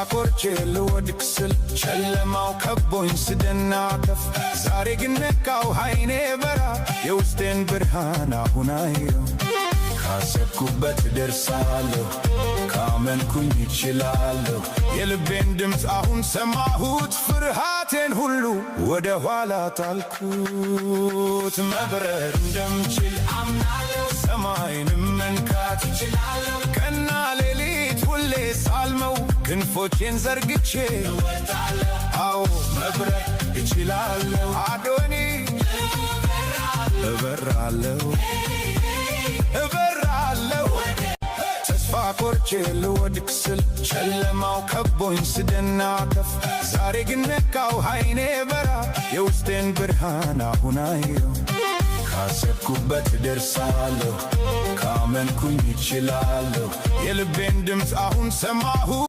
ቆርጬ ልወድቅ ስል፣ ጨለማው ከቦኝ ስደናቀፍ፣ ዛሬ ግን ነቃው፣ አይኔ በራ፣ የውስጤን ብርሃን አሁን አየሁ። ካሰብኩበት እደርሳለሁ፣ ካመንኩኝ እችላለሁ። የልቤን ድምፅ አሁን ሰማሁት፣ ፍርሃቴን ሁሉ ወደ ኋላ ጣልኩት። መብረር እንደምችል አምናለሁ፣ ሰማይንም መንካት እችላለሁ። ቀንና ሌሊት ሁሌ ሳልመው ክንፎቼን ዘርግቼ እወጣለሁ። አዎ፣ መብረር እችላለሁ። አዶኒ እበራለሁ፣ እበራለሁ። ተስፋ ቆርጬ ልወድቅ ስል፣ ጨለማው ከቦኝ ስደናቀፍ፣ ዛሬ ግን ነቃው፣ አይኔ በራ፣ የውስጤን ብርሃን አሁን አየሁ። ካሰብኩበት እደርሳለሁ፣ ካመንኩኝ እችላለሁ። የልቤን ድምፅ አሁን ሰማሁ።